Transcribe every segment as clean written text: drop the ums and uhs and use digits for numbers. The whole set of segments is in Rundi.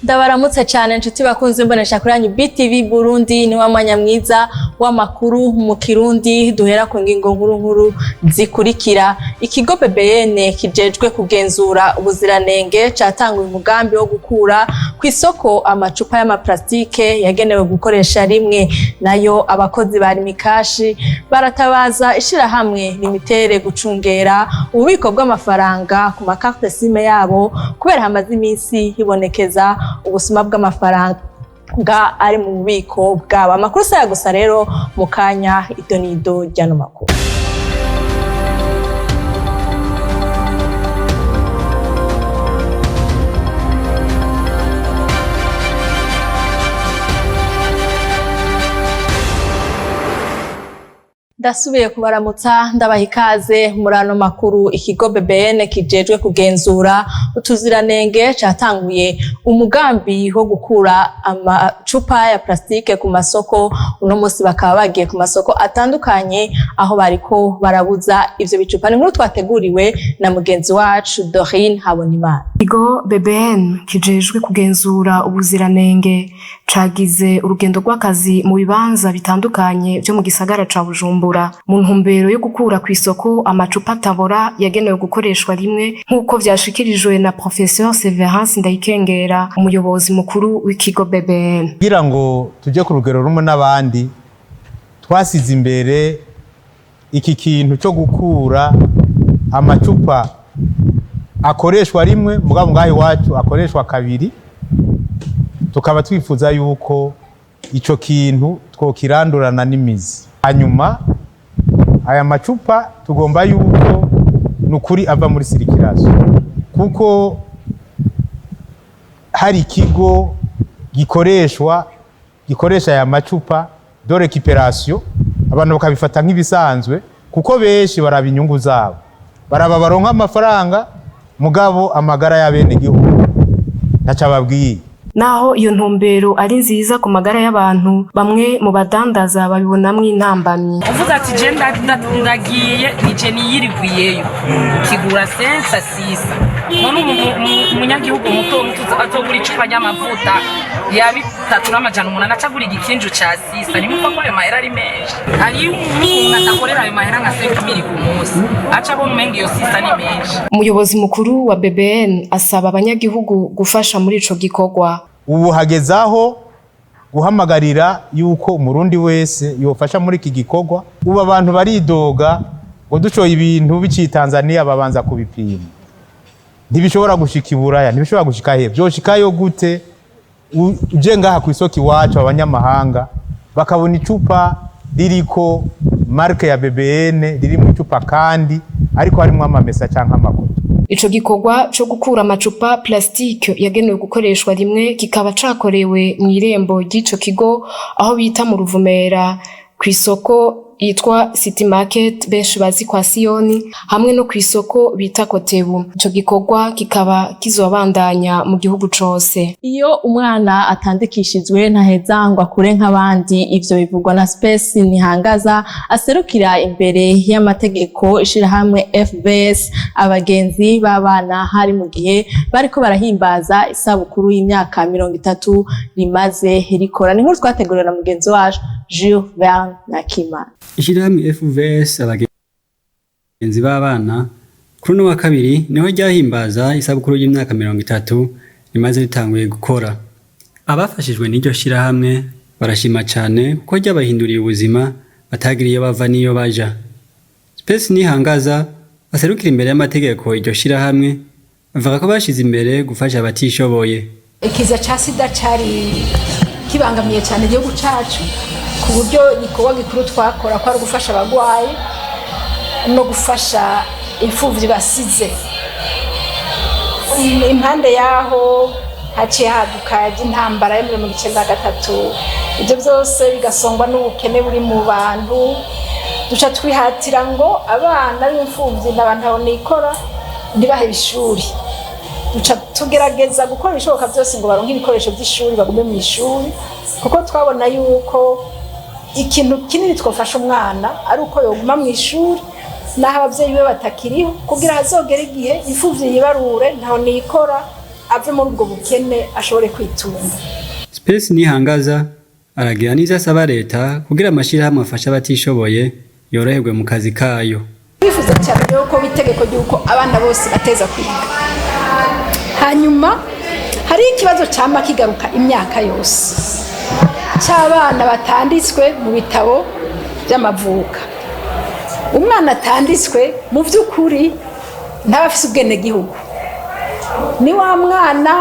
Ndabaramutse cyane nshuti bakunze imbonesha kuri yanyu BTV Burundi. Ni wa mwanya mwiza w'amakuru mu Kirundi, duhera ku ngingo nkuru nkuru zikurikira. Ikigo BBN kijejwe kugenzura ubuziranenge catanguye umugambi wo gukura ku isoko amacupa y'amaplastike yagenewe gukoresha rimwe. Nayo abakozi ba Rimikashi baratabaza ishirahamwe limitere gucungera ububiko bw'amafaranga ku makarte SIM yabo, kubera hamaze iminsi hibonekeza ubusuma bw'amafaranga ari mu bubiko bwabo. Amakuru saya gusa rero, mu kanya ido n'ido ry'ano makuru. Ndasubiye kubaramutsa, ndabaha ikaze muri ano makuru. Ikigo BBN kijejwe kugenzura utuziranenge catanguye umugambi wo gukura amacupa ya plastike ku masoko. Uno munsi bakaba bagiye ku masoko atandukanye aho bariko barabuza ivyo bicupa. Ni inkuru twateguriwe na mugenzi wacu Dorine Habonimana. Ikigo BBN kijejwe kugenzura ubuziranenge cagize urugendo rw'akazi mu bibanza bitandukanye vyo mu gisagara ca Bujumbura mu ntumbero yo gukura kw'isoko amacupa atabora yagenewe gukoreshwa rimwe, nk'uko vyashikirijwe na Professeur Severance Ndayikengera, umuyobozi mukuru w'ikigo BBN. Kugira ngo tujye ku rugero rumwe n'abandi, twasize imbere iki kintu cyo gukura amacupa akoreshwa rimwe, mugabo ngaho iwacu akoreshwa kabiri. Tukaba twifuza yuko ico kintu twokirandurana n'imizi. Hanyuma aya macupa tugomba yuko nukuri ava muri circulation, kuko hari ikigo gikoreshwa gikoresha aya macupa de récupération, abantu bakabifata nk'ibisanzwe, kuko benshi baraba inyungu zabo, baraba baronka amafaranga, mugabo amagara y'abenegihugu ntaco ababwiye. Naho iyo ntumbero ari nziza ku magara y'abantu, bamwe mu badandaza babibonamwo intambamyi. Uvuga ati je ndagiye nije niyirigwiyeyo kigura sensa sisa, none umunyagihugu muto muto atogura icupa ry'amavuta ya 3800 acagura igikinju ca sisa? Nimupfa ko ayo mahera ari menshi. Hariyo umuntu adakorera ayo mahera nka 5000 ku munsi, aca abona umenga iyo sisa ni menshi. Umuyobozi mukuru wa BBN asaba abanyagihugu gufasha muri ico gikorwa. Ubu hagezaho guhamagarira yuko umurundi wese yofasha muri iki gikorwa. Ubu abantu baridoga ngo dushoye ibintu biciye Tanzania babanza kubipima, ntibishobora gushika i Buraya, ntibishobora gushika he. Vyoshikayo gute uje ngaha ku isoko iwacu, abanyamahanga bakabona icupa ririko marque ya BBN riri mu icupa, kandi ariko harimwo amamesa canke amakoto? Ico gikorwa co gukura amacupa plastike yagenewe gukoreshwa rimwe kikaba cakorewe mw'irembo ry'ico kigo aho bita mu Ruvumera, kw'isoko yitwa City Market benshi bazi kwa Siyoni, hamwe no kw'isoko bita Kotebu. Ico gikorwa kikaba kizobandanya mu gihugu cose. Iyo umwana atandikishijwe ntaheza ngo akure nk'abandi. Ivyo bivugwa na Space Nihangaza, aserukira imbere y'amategeko ishirahamwe FBS abagenzi b'abana, hari mu gihe bariko barahimbaza isabukuru y'imyaka 30 rimaze rikora. Ni inkuru twateguriwe na mugenzi wacu Jules Verne Nakimana. Ishirahamwe FVS abagenzi b'abana kuri uno wa kabiri niho ryahimbaza isabukuru y'imyaka 30 rimaze ritanguye gukora. Abafashijwe n'iryo shirahamwe barashima cane kuko ryabahinduriye ubuzima batagira iyo bava n'iyo baja. Space Nihangaza aserukira imbere y'amategeko iryo shirahamwe avuga ko bashize imbere gufasha abatishoboye. Ikiza ca sida cari kibangamiye cyane igihugu cacu, ku buryo igikorwa gikuru twakora ko ari ugufasha abagwayi no gufasha imfuvyi basize. Impande yaho haciye haduka iby'intambara yo 93, ibyo byose bigasongwa n'ubukene buri mu bantu. Duca twihatira ngo abana b'imfuvyi n'abantu abonikora ntibahebe ishuri. Duca tugerageza gukora ibishoboka byose ngo baronke ibikoresho by'ishuri, bagume mu ishuri, kuko twabona yuko ikintu kinini twafasha umwana ari uko yoguma mu ishuri naho ababyeyi be batakiriho, kugira hazogere igihe imfuvyi yibarure ntaho nikora. ave muri ubwo bukene ashobore kwitunga. Space Nihangaza aragira n'ivyo asaba leta kugira amashirahamwe afasha abatishoboye yoroherwe mu kazi kayo. Twifuza cyane rero ko itegeko ry'uko abana bose bateza kwiga. Hanyuma hari ikibazo cyama kigaruka imyaka yose cy'abana batanditswe mu bitabo by'amavuka. Umwana atanditswe mu by'ukuri ntaba afise ubwenegihugu, ni wa mwana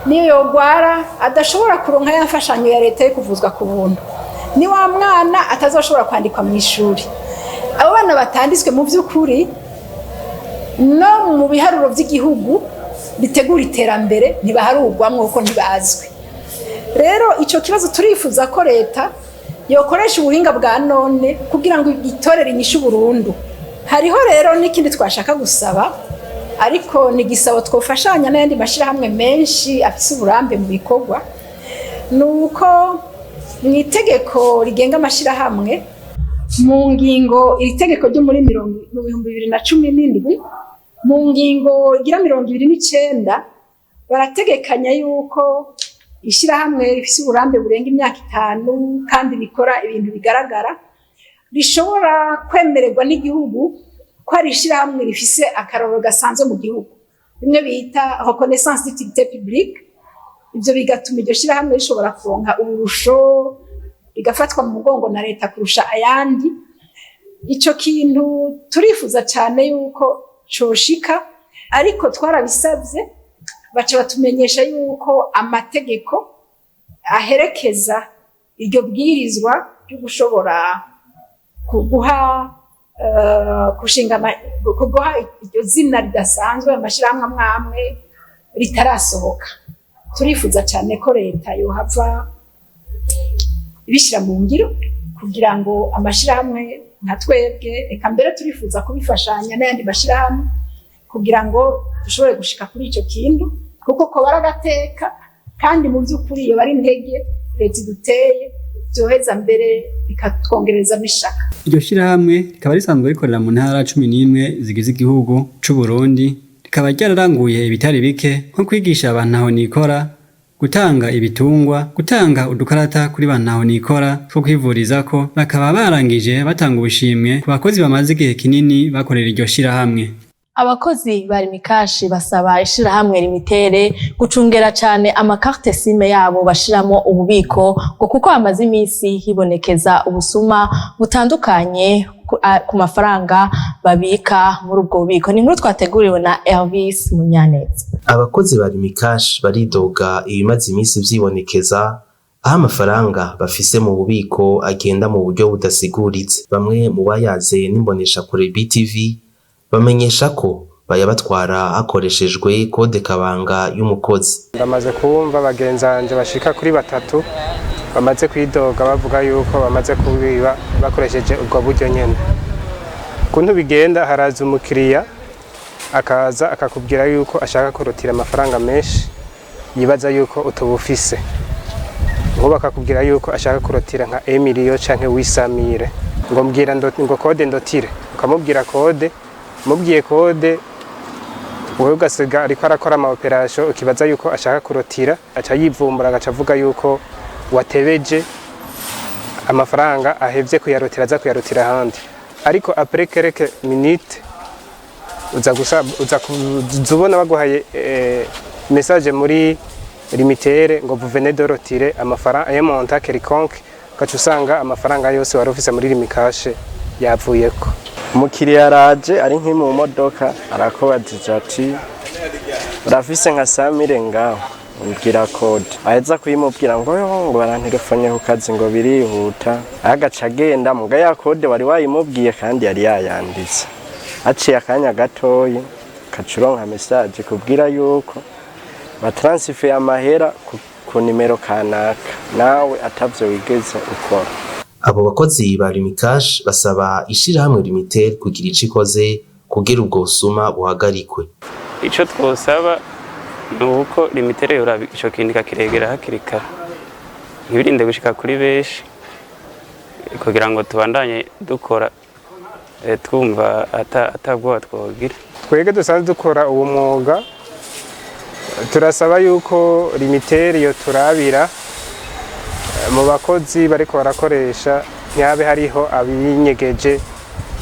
niyo yogwara adashobora kuronka ya mfashanyo ya leta yo kuvuzwa ku buntu, ni wa mwana atazoshobora kwandikwa mu ishuri. Abo bana batanditswe mu by'ukuri no mu biharuro by'igihugu bitegura iterambere ntibaharugwamwo kuko ntibazwi. Rero icyo kibazo turifuza ko leta yokoresha ubuhinga bwa none kugira ngo itorere inyishu burundu. Hariho rero n'ikindi twashaka gusaba, ariko ni igisabo twofashanya n'ayandi mashyirahamwe menshi afise uburambe mu bikorwa, ni uko mu itegeko rigenga amashyirahamwe, mu ngingo, iri tegeko ryo muri mu 2017, mu ngingo igira 29, barategekanya yuko ishyirahamwe rifise uburambe burenga imyaka 5 kandi rikora ibintu bigaragara rishobora kwemererwa n'igihugu ko ari ishyirahamwe rifise akarorero gasanzwe mu gihugu, bimwe bita reconnaissance d'utilité publique. Ibyo bigatuma iryo shyirahamwe rishobora kuronka uburusho, rigafatwa mu mugongo na leta kurusha ayandi. Icyo kintu turifuza cyane yuko coshika, ariko twarabisabye baca batumenyesha yuko amategeko aherekeza iryo bwirizwa ryo gushobora kuguha gushinga kuguha iryo zina ridasanzwe amashyirahamwe amwe amwe ritarasohoka. Turifuza cyane ko leta yohava ibishyira mu ngiro kugira ngo amashyirahamwe nka twebwe, reka mbere turifuza kubifashanya n'ayandi mashyirahamwe kugira ngo dushobore gushika kuri icyo kintu, kuko ko baragateka kandi mu by'ukuri iyo bari intege leta iduteye byoheza mbere bikatwongereza n'ishaka. Iryo shirahamwe rikaba risanzwe rikorera mu ntara 11 zigize igihugu c'u Burundi, rikaba ryararanguye ibitari bike nko kwigisha abantu aho nikora, gutanga ibitungwa, gutanga udukarata kuri ba ntaho nikora two kwivurizako. Bakaba barangije batanga ubushimwe ku bakozi bamaze igihe kinini bakorera iryo shirahamwe. Abakozi ba Lumicash basaba ishirahamwe Lumitel gucungera cane ama carte SIM yabo bashiramo ububiko, ngo kuko hamaze iminsi hibonekeza ubusuma butandukanye ku mafaranga babika muri ubwo bubiko. Ni inkuru twateguriwe na Elvis Munyaneza. Abakozi ba Lumicash baridoga ibimaze iminsi vyibonekeza aho amafaranga bafise mu bubiko agenda mu buryo budasiguritse. Bamwe mu bayaze n'imboneshakure BTV bamenyesha ko bayabatwara hakoreshejwe kode kabanga y'umukozi. Ndamaze kumva bagenzanje bashika kuri batatu bamaze kwidoga, bavuga yuko bamaze kubiba bakoresheje ubwo buryo nyene. Ukuntu bigenda, haraza umukiriya akaza akakubwira yuko ashaka kurutira amafaranga menshi, yibaza yuko utubufise. Nkubu akakubwira yuko ashaka kurotira nka emiliyo canke wisamire, ngo mbwira ngo code ndotire, ukamubwira code. Mubwiye code, wowe ugasiga ariko arakora ama opération, ukibaza yuko ashaka kurotira, aca yivumbura agaca avuga yuko watebeje amafaranga, ahevye kuyarotira aza kuyarotira ahandi. Ariko après quelques minutes uza gusa uza kuza ubona baguhaye message muri Lumitel ngo vous venez de retirer amafaranga un montant quelconque, ugaca usanga amafaranga yose wari ufise muri Lumicash yavuyeko. Umukiriya araje ari nki mu modoka, arakubajije ati: "Urafise nka 100 000 ngaho?" Umbwira code. Aheza kuyimubwira ngo: "Yo, ngo barantelefone ku kazi, ngo birihuta." Agaca agenda, muga ya code wari wayimubwiye kandi yari yayanditse. Haciye akanya gatoyi ukaca uronka message kubwira yuko batransfeye amahera ku nimero kanaka, nawe atavyo wigeze ukora. Abo bakozi ba Lumicash basaba ishirahamwe Lumitel kugira ico ikoze kugira ubwo busuma buhagarikwe. Ico twosaba ni uko Lumitel yoraba ico kintu ikakiregera hakiri kare, ntibirinde gushika kuri benshi, kugira ngo tubandanye dukora twumva atabwoba twogira. Twebwe dusanzwe dukora uwo mwuga. Turasaba yuko Lumitel yo turabira mu bakozi bariko barakoresha, ntihabe hariho abinyegeje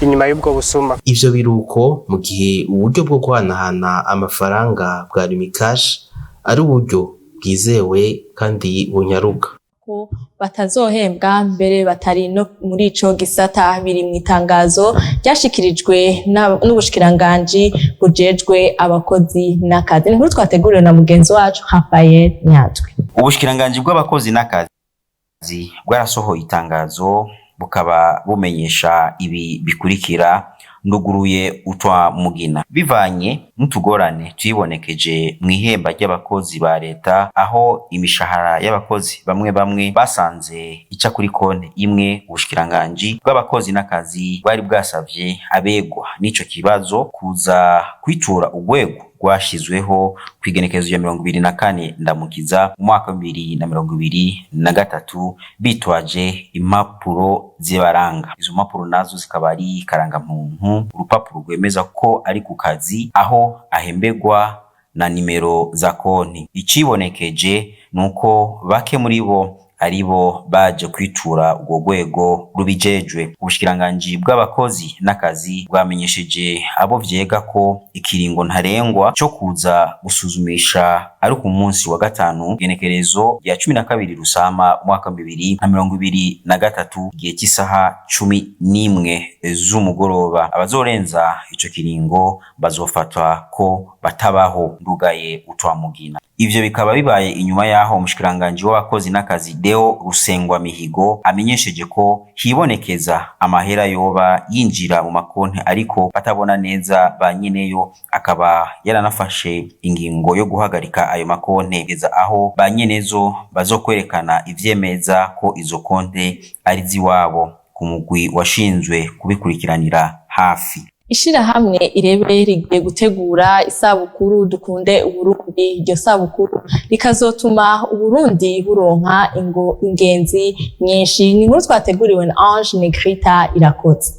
inyuma y'ubwo busuma. Ivyo biruko mu gihe uburyo bwo guhanahana amafaranga bwa Lumicash ari uburyo bwizewe kandi bunyaruka. Ko batazohembwa mbere batari no muri ico gisata, biri mu itangazo ryashikirijwe n'ubushikiranganji bujejwe abakozi n'akazi. Ni inkuru twateguriwe na mugenzi wacu Rafael Nyatwi. Ubushikiranganji bw'abakozi n'akazi bwarasohoye itangazo, bukaba bumenyesha ibi bikurikira: nduguruye utwa mugina, bivanye n'utugorane twibonekeje mu ihemba ry'abakozi ba leta, aho imishahara y'abakozi bamwe bamwe basanze ica kuri konti imwe, ubushikiranganji bw'abakozi n'akazi bwari bwasavye abegwa n'ico kibazo kuza kwitura urwego rwashizweho kw'igenekerezo rya 24 Ndamukiza mu mwaka wa 2023, bitwaje impapuro zibaranga. Izo mpapuro nazo zikaba ari karangamuntu, urupapuro rwemeza ko ari ku kazi, aho ahembegwa na nimero za konti. Icibonekeje nuko bake muri bo aribo baje kwitura urwo rwego rubijejwe. Ubushikiranganji bw'abakozi n'akazi bwamenyesheje abo vyega ko ikiringo ntarengwa co kuza gusuzumisha ari ku munsi wa gatanu, igenekerezo rya 12 Rusama umwaka 2023, igihe cy'isaha 11 z'umugoroba. Abazorenza ico kiringo bazofatwa ko batabaho. Ndugaye utwamugina. Ivyo bikaba bibaye inyuma yaho umushikiranganji w'abakozi n'akazi Deo Rusengwa Mihigo amenyesheje ko hibonekeza amahera yoba yinjira mu makonti ariko batabona neza ba nyeneyo, akaba yaranafashe ingingo yo guhagarika ayo makonti kugeza aho ba nyenezo bazokwerekana ivyemeza ko izo konti ari ziwabo ku mugwi washinzwe kubikurikiranira hafi. Ishirahamwe Irebe rigiye gutegura isabukuru Dukunde Uburundi. Iryo sabukuru rikazotuma Uburundi buronka ingo ingenzi nyinshi. Ni inkuru twateguriwe na Ange Negrita Irakoze.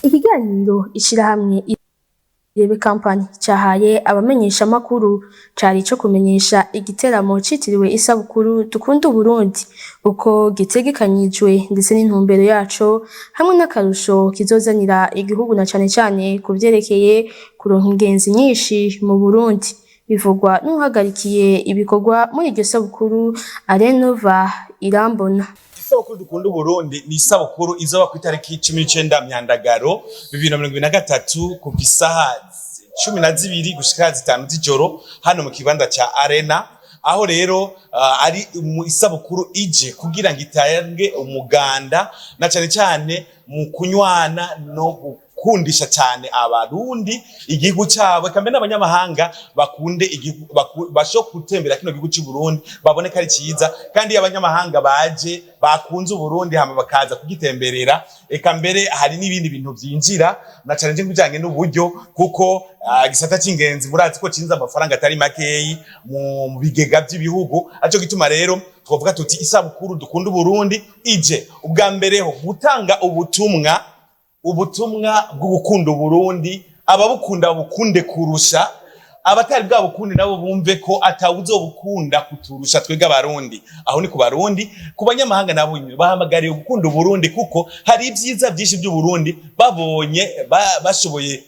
Ikiganiro ishirahamwe Irebe Company cahaye abamenyeshamakuru cari ico kumenyesha igiteramo citiriwe isabukuru Dukunda Uburundi, uko gitegekanyijwe ndetse n'intumbero yaco, hamwe n'akarusho kizozanira igihugu, na cane cane ku vyerekeye kuronka ingenzi nyinshi mu Burundi. Bivugwa n'uhagarikiye ibikorwa muri iryo sabukuru, Arenova Irambona. Isabukuru Dukunda Uburundi ni isabukuru izoba ku itariki 19 Myandagaro 2023, kuva isaha 12 gushika 5 z'ijoro, hano mu kibanza ca Arena. Aho rero ari isabukuru ije kugira ngo itange umuganda, na cane cane mu kunywana no gukundisha cyane Abarundi igihugu cyabo, eka mbere n'abanyamahanga bakunde igihugu, bashobore gutembera kino gihugu cy'u Burundi, babone ko ari cyiza. Kandi iyo abanyamahanga baje bakunze Uburundi hama bakaza kugitemberera, eka mbere hari n'ibindi bintu byinjira, na cyane cyane bijyanye n'uburyo, kuko igisata cy'ingenzi murazi ko cinjiza amafaranga atari makeyi mu bigega by'ibihugu. Aco gituma rero twavuga tuti isabukuru Dukunda Uburundi ije ubwa mbere ho gutanga ubutumwa bwo gukunda Uburundi, ababukunda babukunde kurusha, abatari bwabukunde nabo bumve ko atawuzobukunda kuturusha twebwe Abarundi. Aho ni ku Barundi. Ku banyamahanga nabo bahamagariye gukunda Uburundi, kuko hari ibyiza byinshi by'Uburundi babonye, bashoboye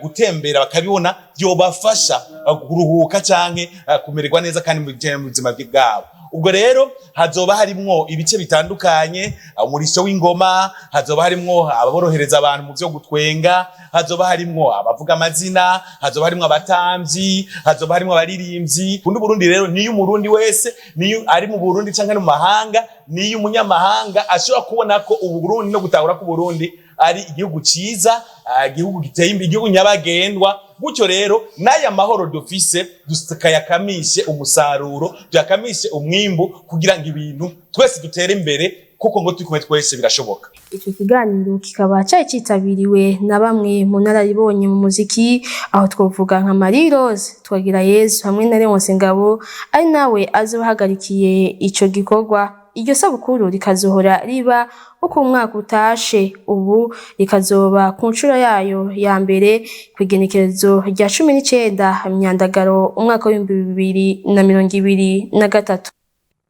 gutembera bakabibona, byobafasha kuruhuka canke kumererwa neza kandi mu bijanye n'ubuzima bwabo. Ubwo rero hazoba harimwo ibice bitandukanye: umurisho w'ingoma, hazoba harimwo ababorohereza abantu mu vyo gutwenga, hazoba harimwo abavuga amazina, hazoba harimwo abatamvyi, hazoba harimwo abaririmbyi. Kunda Uburundi rero niyo Umurundi wese, niyo ari mu Burundi canke no mu mahanga, niyo umunyamahanga ashobora kubona ko Uburundi no gutahura ko Uburundi ari igihugu ciza, igihugu giteye imbere, igihugu nyabagendwa. Gutyo rero n'aya mahoro dufise tukayakamishe umusaruro, tuyakamishe umwimbu, kugira ngo ibintu twese dutere imbere, kuko ngo turi kumwe twese birashoboka. Ico kiganiro kikaba cari citabiriwe na bamwe mu nararibonye mu muziki, aho twovuga nka Marie Rose Twagirayezu hamwe na Leonce Ngabo, ari nawe azoba ahagarikiye ico gikorwa. Iryo sabukuru rikazohora riba uko umwaka utashe, ubu rikazoba ku nshuro yayo ya mbere kw'igenekerezo rya 19 Myandagaro umwaka w'2023.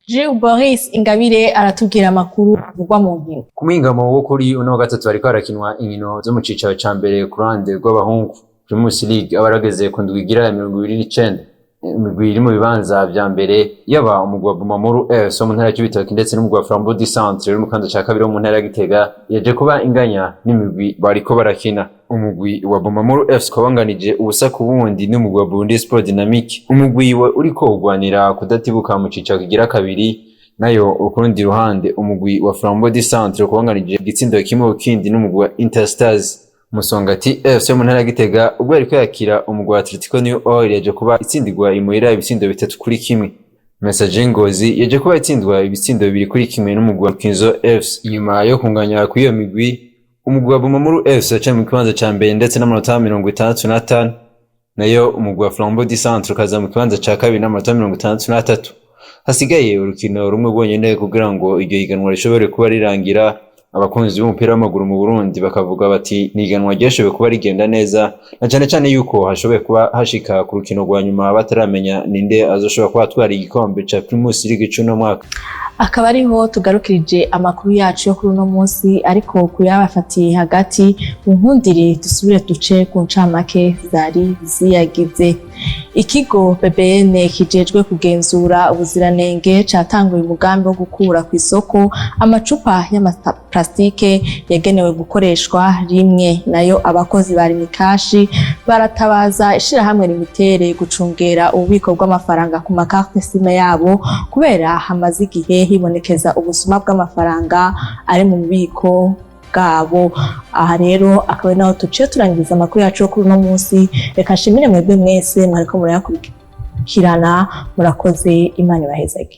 Gilles Boris Ingabire aratubwira amakuru avugwa mu nkino. Ku mwingamo wo kuri uno wa gatatu hariko harakinwa inkino zo mu cicaro ca mbere ku ruhande rw'abahungu, Primus League, abarageze ku ndwi igira ya 29. Imigwi iri mu bibanza vya mbere, yaba umugwi wa Bumamuru FC wo mu ntara ya Cibitoke ndetse n'umugwi wa Flambeau du Centre uri mu kibanza ca kabiri wo mu ntara ya Gitega, yaje kuba inganya n'imigwi bariko barakina. Umugwi wa Bumamuru FC ukaba wanganije 0-0 n'umugwi wa Burundi Sport Dynamique, umugwi we uriko ugwanira kudatibuka mu cicaro kigira kabiri. Nayo ukurundi ruhande, umugwi wa Flambeau du Centre ukaba wanganije 1-1 n'umugwi wa Interstars. Musongati FC yo mu ntara ya Gitega, ubwo yariko yakira umugwi wa Atletico New Oil, yaje kuba itsindirwa imuhira ibitsindo 3-1. Messager Ngozi yaje kuba itsindwa ibitsindo 2-1 n'umugwi wa Kinzo FC. Inyuma yo kunganya kw'iyo migwi, umugwi wa Bumamuru FC waciye mu kibanza ca mbere ndetse n'amanota 65, nayo umugwi wa Flambeau du Centre ukaza mu kibanza ca kabiri n'amanota 63. Hasigaye urukino rumwe rwonyene kugira ngo iryo higanwa rishobore kuba rirangira. Abakunzi b'umupira w'amaguru mu Burundi bakavuga bati ni ihiganwa ryashoboye kuba rigenda neza, na cane cane yuko hashoboye kuba hashika ku rukino rwa nyuma bataramenya ninde azoshobora kuba atwara igikombe ca Primus League c'uno mwaka. Akaba ariho tugarukirije amakuru yacu yo kuri uno munsi, ariko kuyabafatiye hagati mu nkundire dusubire duce ku ncamake zari ziyagize. Ikigo BBN kijejwe kugenzura ubuziranenge catanguye umugambi wo gukura ku isoko amacupa y'amaplastike yagenewe gukoreshwa rimwe. Nayo abakozi ba Lumicash baratabaza ishirahamwe Lumitel gucungera ububiko bw'amafaranga ku makarte SIM yabo, kubera hamaze igihe hibonekeza ubusuma bw'amafaranga ari mu bubiko bwabo. Aha rero akaba naho tuciye turangiza amakuru yacu yo kuri uno munsi. Reka nshimire mwebwe mwese mwariko murayakurikirana. Murakoze, Imana ibahezage.